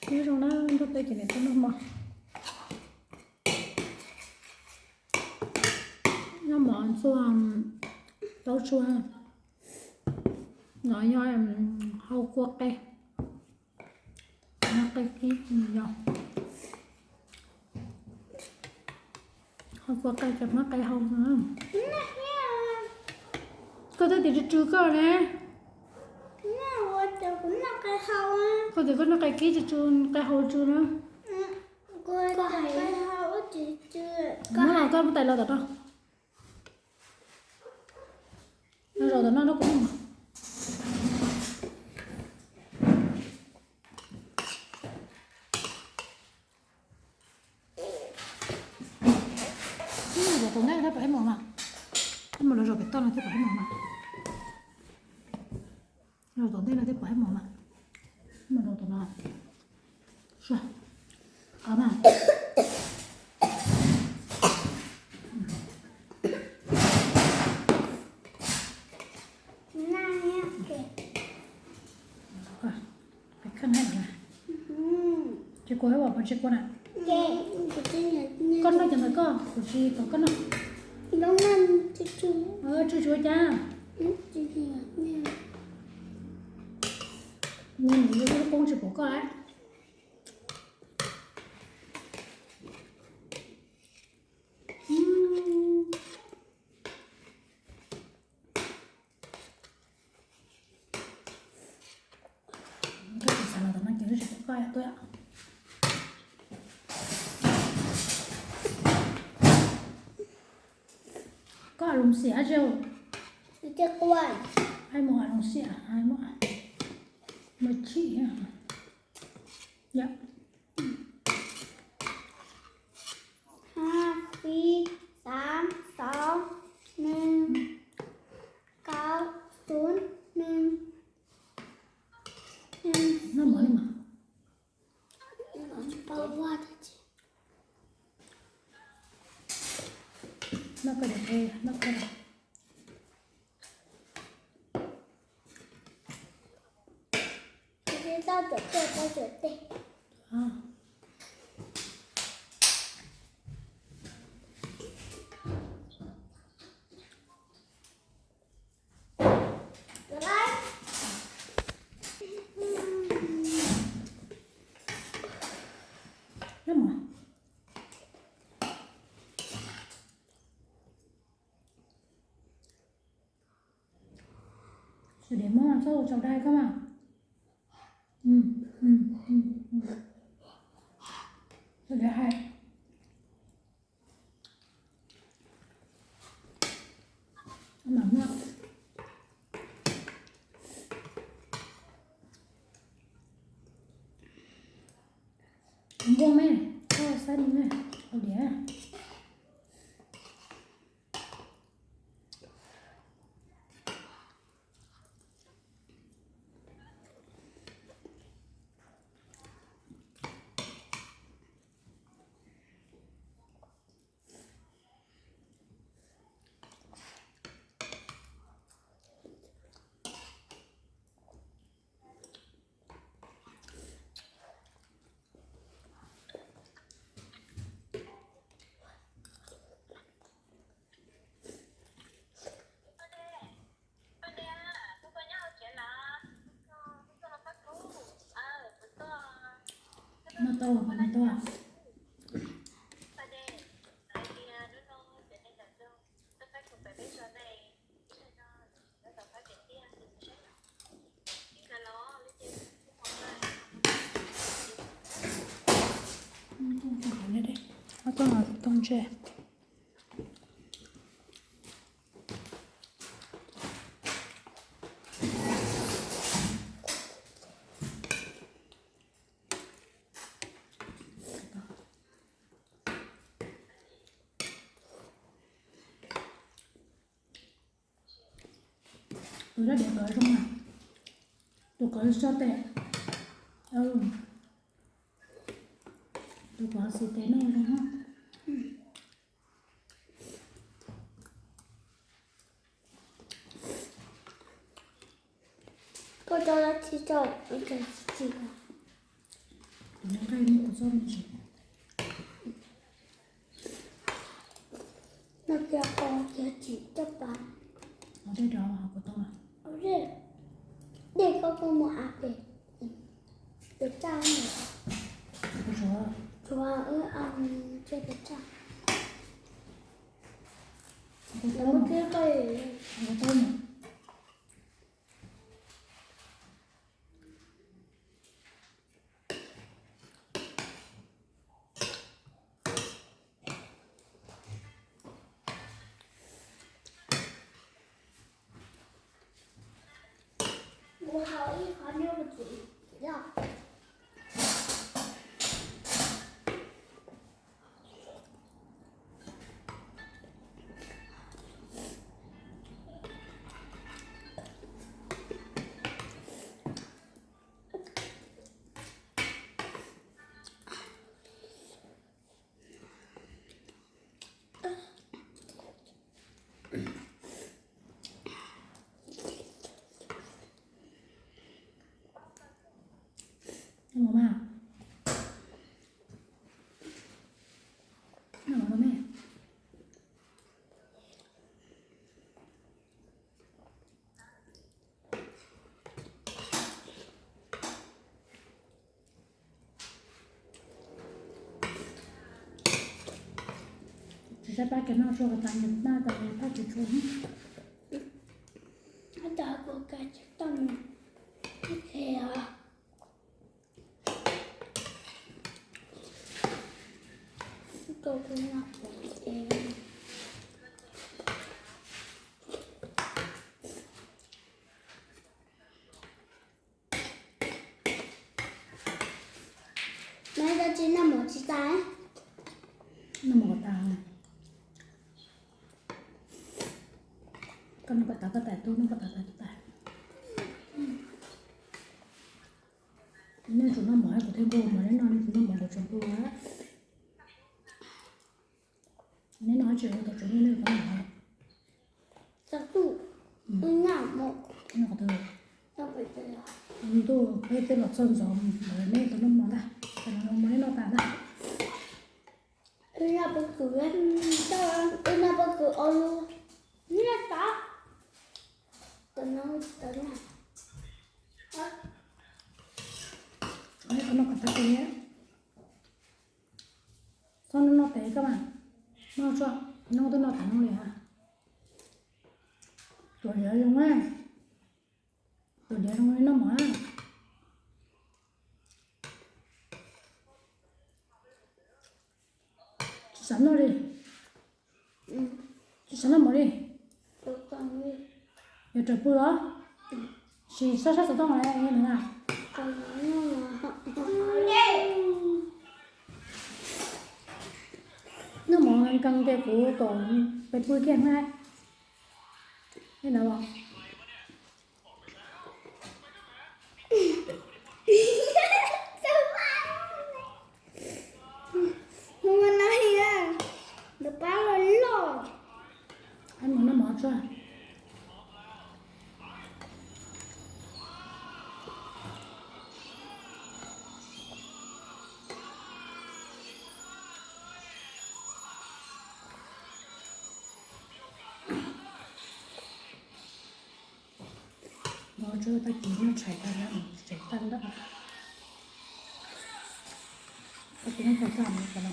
Nyob zoo na, nrog peb cov niam tub noj mov. Noj mov txuas taub tsuag. No yog hau kua qe, qe kib yog hau kua qe cov hmab qe hau. Koj twb tias tsw tsw koj ne. Koj tias koj noj qe kib tsw tsw, qe hau tsw na. Muab los koj muab tais los tom no. Los zaum tom no rau kuv. Zaum tom ntej no thiaj pom ib mos mas. Ib mos los zaum pem toj no thiaj pom ib mos mas. Zaum tom ntej no thiaj pom ib mos mas. Ib mos zaum tom no. Qhov mas. Tsis kua, tsis kua na. Koj noj cov ntawd koj, kuv tsis kom koj noj. Tsw tsw cas. Nws lub poob tsis pom koj. Koj tsis xav los tom no ces koj tsis pom koj tuaj. Koj a loo xiam zog. Ai mus a loo xiam, mus chim. Yog. Hab fib xav xov neeg kaub xub neeg. Noj mov li mas. Noj koj, noj koj. Sawv daws muab txhob ua tsaus dai koj mas. Sawv daws hais. Mam muab. Npua me, koj saib me, ua diav. Noj tau, noj tau. Ob tug no toog ntse. Tus laj diav kov zoo na, tus kov so tes, tus kov xis tes no zoo. Koj cov tsis tau, tsis tau. Kuv nqaij muab kuv txob me ntsis. No kiag qos kiag tsis coj pas. Ua dej rau kuv tau lawm. Ua dej, dej koj kuj mus av pem, pem tsaj. Kuv tsuav, tsuav wb cia pem tsaj. Kuv tau, kuv tau. Kuv haus ib qho nyob kuv txiv loj. Tsis saib pab kev noj tsuag tas, noj tas pab tsis tshua. Tab kuv ka tsis tau mus. Ib qhe os. Kau kuv noj kuv es. Noj mov tsis tas. Noj mov kom tas. Koj noj kom tas koj tais tub, noj kom tas tais tub tais. Nej tsum noj mov kuv thiaj nquag mov, nej noj, nej tsum noj mov kuv tsis nquag. Nej noj tsis ua tau tsuav nej, nej tau noj mov. Ntuj, peb tej los txog ntxov lawm nej tau noj mov ntag, noj mov nej noj tas ntag. Wb noj pob kws, wb noj pob kws ua lub, noj tas. Txhob noj kom tag kis, txhob noj noj tes koj mas, noj tsuag, noj twb noj tas no li hos. Tuav diav zoo na, tuav diav zoo li noj mov na. Tsis xav noj li. Tsis xav noj mov li. Yog raws pw los? Sis sab sab xov tooj los na? Noj mov nkees ces kuv kom peb pw kiag na. Li ntawd los? Mus no, ntawm pab los loj. Mus noj mov tso. No tsuag tag kis noj tshais tag, tshais tag ntawm, tag kis noj tshais tag no.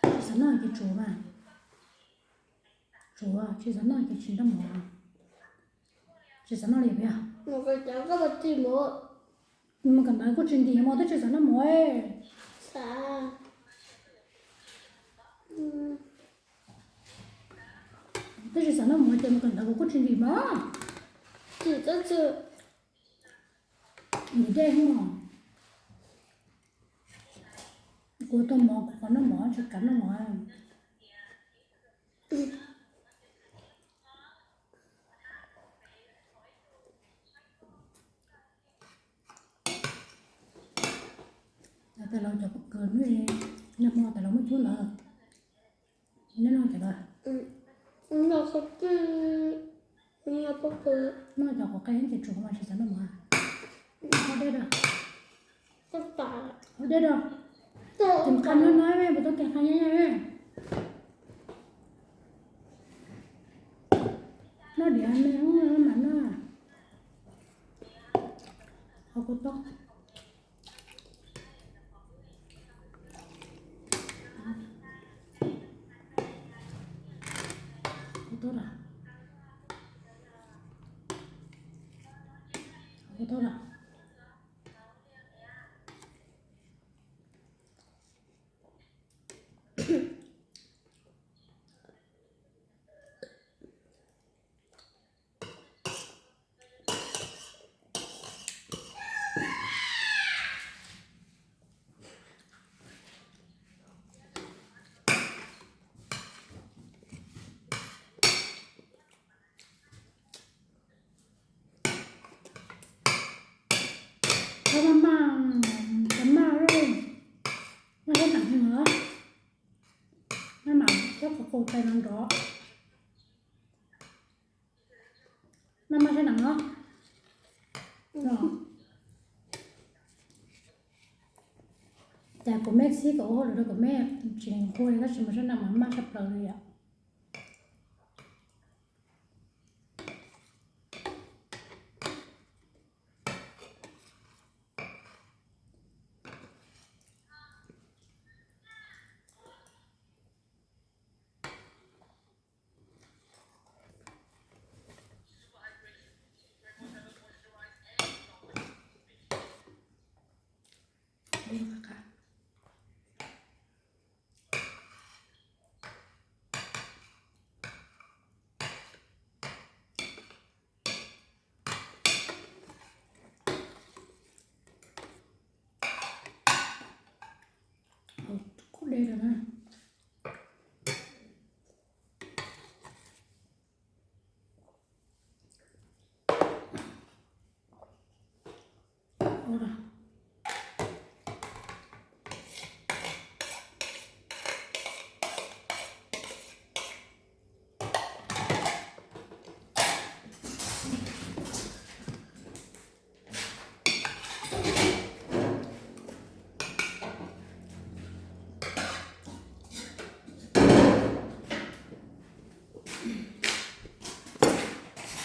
Tsis xav noj ces tsuav mas. Tsuav, tsis xav noj ces tsis noj mov. Tsis xav noj li puas yog? Koj mus txij mus. Mus kawm ntawv kuj tsis ntim mog, twb tsis xav noj mov. Twb tsis xav noj mov ces mus kawm ntawv kuv kuj tsis ntim mog. Ntim dej mog. Kuv tua mov kuv qhov noj mov tsis kav noj mov. Tais laus cov pob kws, nag hmo tais laus muab cub ntawd. Neb noj cov ntawd. Noj cov qhov qe ces tsuas mas tsis xav noj mov. Haus dej rau. Haus dej rau. Tus qha nyob no, puas tau tus qha nyob nyob. Noj diav me mam noj. Haus kuv tau. Kuv tau lawm. Kuv tau lawm. Maj maj, maj maj, maj sab ntev heev na. Maj mam coj qhov qus tais no nrov. Maj maj sab ntev no. Cas kuv mej xib kom ua hauj lwm rau kuv mej tsis nqua li, tab sis mas sab ntev mas maj tshaj plaws li yom. Kuj deb lawm na.